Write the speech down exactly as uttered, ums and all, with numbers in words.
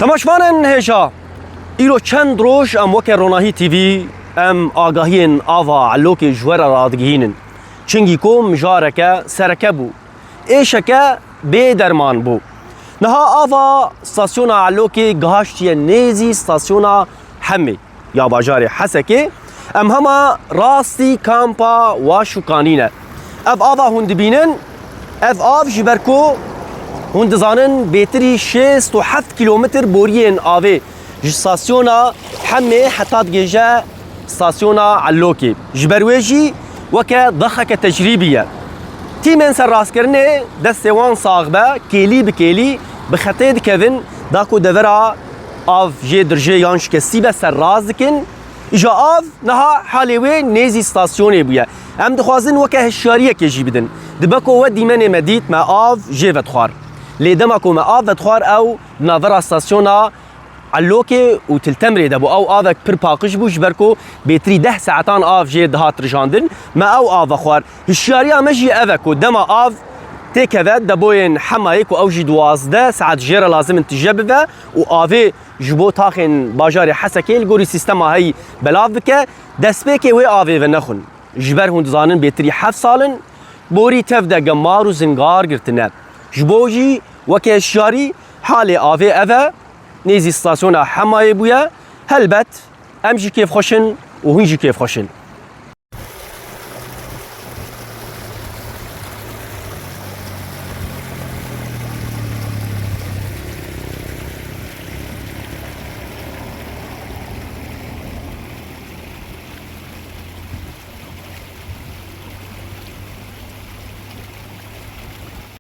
Temaşvanên hêja, îro çend roj em weke Ronahî T V em agahiyên ava Elokê ji we re radigihînin. Çingî ku mijareke sereke bû. Êşeke bê derman bû. Niha ava stasyona Elokê gihaştiye nêzî stasyona Hemê ya bajarê Hesekê. Em hema rastî kampa Waşûkanî ne. Ev ava hûn dibînin, ev av ji ber ku hûn dizanin bêtirî şêst û heft kîlometr boriyên avê ji stasyona Hemê heta digêje stasyona Elokê. Ji ber wê jî weke daxeke tecrîbî ye. Tîmên serrastkirinê destê wan sax be, kêlî bi kêlî bi xetê dikevin, da ku devera av jê dirjê yan şikestî be, serrast dikin. Îja av niha halê wê nêzî stasyonê bûye. Em dixwazin weke hişyariyekê jî bidin. Dibe ku we dîmenê me dît, me av jê vedixwar. Lê dema ku me av vedixwar, ew di navbera stasyona Elokê û Tiltemrê de bû. Ew avek pir paqij bû, ji ber ku bêtirî deh saetan av jê dihat rijandin. Me ew av vexwar. Hişyariya me jî ev e ku dema av têkeve, depoyên Hemayê ku ew jî duwazdeh saet jê re lazim in tije bibe û avê ji bo taxên bajarê Hesekê li gorî sîstema heyî belav bike, destpêkê wê avê venexwin. Ji ber hûn dizanin bêtirî heft sal in borî tev de gemar û zingar girtine. Ji bo jî weke hişyarî halê avê ev e, nêzî stasyona Hemayê bûye. Helbet em jî kêfxweş in û hûn jî kêfxweş in.